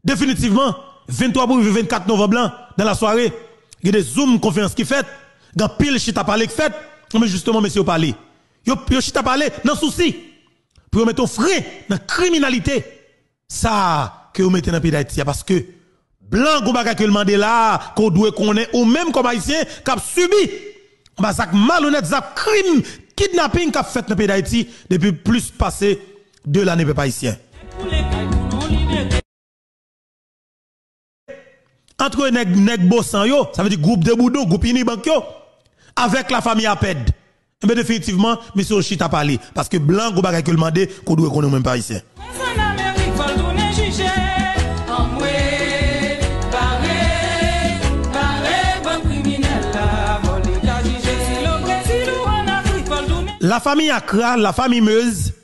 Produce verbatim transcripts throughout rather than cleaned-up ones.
Definitivman, venntwa pou rive vennkat novanm lan, nan lasware, gen de zoom konferans ki fèt, gen anpil chita pale ki fèt, men jisteman, mesye yo pale. Yo, yo chita pale nan sousi pou yo mete yon fren nan kriminalite sa ke yo mete nan peyi Dayiti a, paske blan gon bagay ke l mande la, ke w dwe konnen ou menm kòm Ayisyen k ap sibi anba zak malonèt, zak krim, kidnaping k ap fèt nan peyi Dayiti depi plis pase de lane, pèp ayisyen. Antre nèg, nèg Bosan yo, sa vle di gwoup Deboudon, gwoup Unibank yo, avèk lafanmi Apèd. Enben, definitivman, mesye yo chita pale. Paske blan, gon bagay ke l mande, ke w dwe konnen ou menm pèp ayisyen. Prezan Amerik, fò l tounen jije. Anmwe, bare, bare bann kriminèl la, fò li ka jije. Si l o Brezil ou ann Afrik, fò l tounen. Lafanmi Akra, lafanmi Meuse,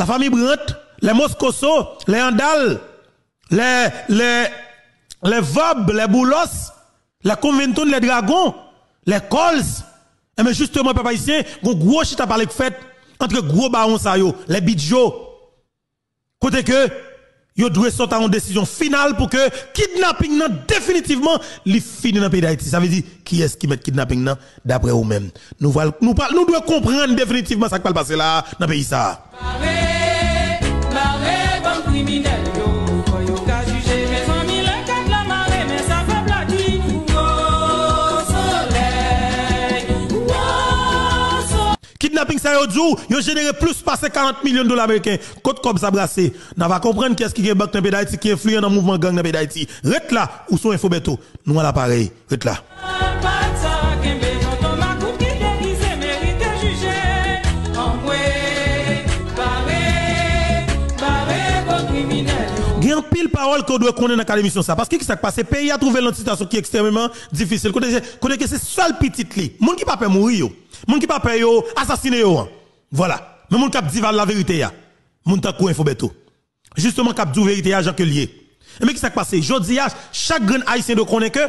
lafanmi Brandt, lè Moscoso, lè Handal, lè, lè, lè Vorbe, lè Boulos, lè Covington, lè Dragon, lè Coles. Enben, jisteman, pèp ayisyen, gon gwo chita pale k fèt antre gwo bawon sa yo, lè Bidjo. Kote ke yo dwe sot a yon desizyon final pou ke kidnaping nan definitivman li fini nan peyi Dayiti. Sa vle di, kiyès ki mèt kidnaping nan, daprè ou menm? Nou pral, nou pral, nou dwe konprann definitivman sa k pral pase la a nan peyi sa a. Bare, bare bann kriminèl yo, fò yo ka jije, mezanmi, lè kat la mare, men sa fè pladi. Gwo solèy, gwo solèy. Kidnaping sa yo di w, yo jenere plis pase karant milyon dola ameriken. Kot kòb sa brase? N a va konprann kiyès ki gen bank nan peyi Dayiti, ki enfliyan nan mouvman gang nan peyi Dayiti. Ret la, ou sou Enfo Bèto. Nou al aparèy. Ret la. Gen anpil pawòl ke w dwe konnen nan kad emisyon sa. Paske ki sa k pase? Peyi a twouve l nan sitiyasyon ki ekstrèmeman difisil. Kote, kote ke se sèl pitit li. Moun ki pa pè mouri yo. Moun ki pa pè yo asasinen yo an. Vwala. Men moun k ap di laverite a. Moun tankou Enfo Bèto. Jisteman, k ap di w verite a jan ke l ye. Enben, ki sa k pase? Jodi a, chak grenn Ayisyen dwe konnen ke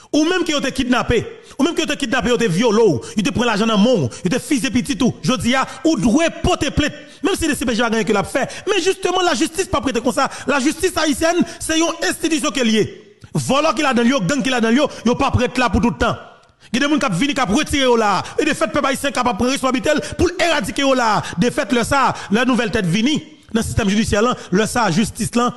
ou menm ke yo te kidnape, ou menm ke yo te kidnape, yo te vyole w, yo te pran lajan nan men w, yo te fizye pitit ou, jodi a, ou dwe pote plent. Menm si D C P J pa gen anyen ke l ap fè, men jisteman, lajistis p ap rete konsa. Lajistis ayisyèn, se yon enstitisyon ke l ye. Vòlò ki ladan l yo, gang ki ladan l yo, yo p ap ret la pou tout tan. Gen de moun k ap vini, k ap retire yo la a. E defèt, pèp ayisyen kapab pran responsablite l pou l eradike yo la a. Defèt, lè sa a, lè nouvèl tèt vini nan sistèm jidisyè lan, lè sa a, jistis lan,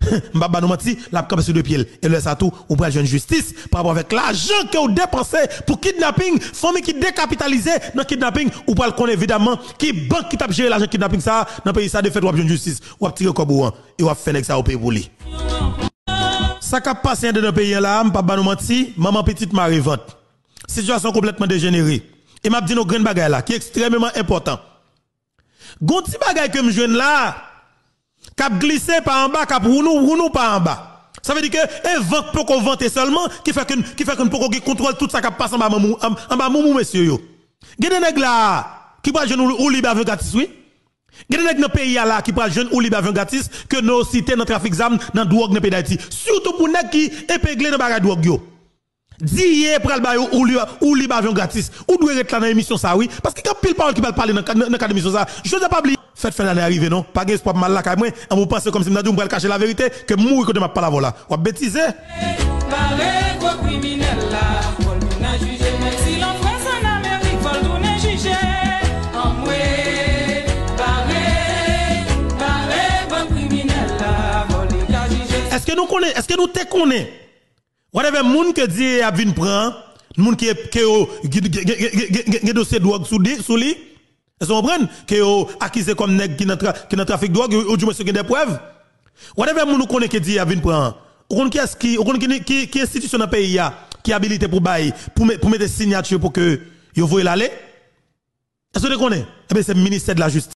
m p ap ba nou manti, l ap kanpe sou de pye l. E lè sa a tou, ou pral jwenn jistis pa rapò avèk lajan ke w depanse pou kidnaping, fanmi ki dekapitalize nan kidnaping, ou pral konn evidaman ki bank ki t ap jere lajan kidnaping sa a nan peyi sa a. Defèt, w ap jwenn jistis, w ap tire kòb ou an, e w ap fè nèg sa yo peye pou li. Sa k ap pase anndan peyi an la a, m p ap ba nou manti, manman pitit mare vant. Sitiyasyon konplètman dejenere. E m ap di nou grenn bagay la, ki ekstrèmeman enpòtan. Gon ti bagay ke m jwenn la a, k ap glise pa anba, k ap wounou, wounou pa anba. Sa vle di ke e van k poko vante sèlman, ki fè ke n, ki fè ke n poko gen kontwòl tout sa k ap pase anba manmou, an-, anba moumou mesye yo. Gen de nèg la a, ki pral jwenn ou, ou lib avyon gratis, wi. Gen de nèg nan peyi a la ki pral jwenn ou lib avyon gratis ke nou site nan trafik zam, nan dwòg nan peyi Dayiti. Sitou pou nèg ki epegle nan bagay dwòg yo. Diye pral ba yo ou lib, ou lib avyon gratis. Ou dwe ret la nan emisyon sa a, wi. Paske gen anpil pawòl ki pral pale nan, nan, nan kad emisyon sa a. Jodi a pa bliye, fèt fen lane a rive non. Pa gen espwa pou m al lakay mwen. Anben ou panse kòmsi m ta di w m pral kache laverite, ke m mouri kote m ap pale avè w la. W ap betize. Bare gwo kriminèl la, fò l tounen jije, menm si l an Frans, an Amerik, fò l tounen jije. Anmwe, bare, bare bann kriminèl la, fò li ka jije. Èske nou konnen, èske nou te konnen? Whatever moun ke D E A ap vin pran, moun ki, ke yo, gen, gen, gen dosye dwòg sou li, sou li, Èske w konprann? Ke yo akize kòm nèg ki nan tra-, ki nan trafik dwòg, ou, oudimwens yo gen de prèv. Whatever moun ou konnen ke D E A ap vin pran an. Ou konn kiyès ki, ou konn ki, ki, ki enstitisyon nan peyi a ki abilite pou bay, pou, me-, pou mete siyati pou ke yo voye l ale? Èske w te konnen? Enben, se ministè de la jistis.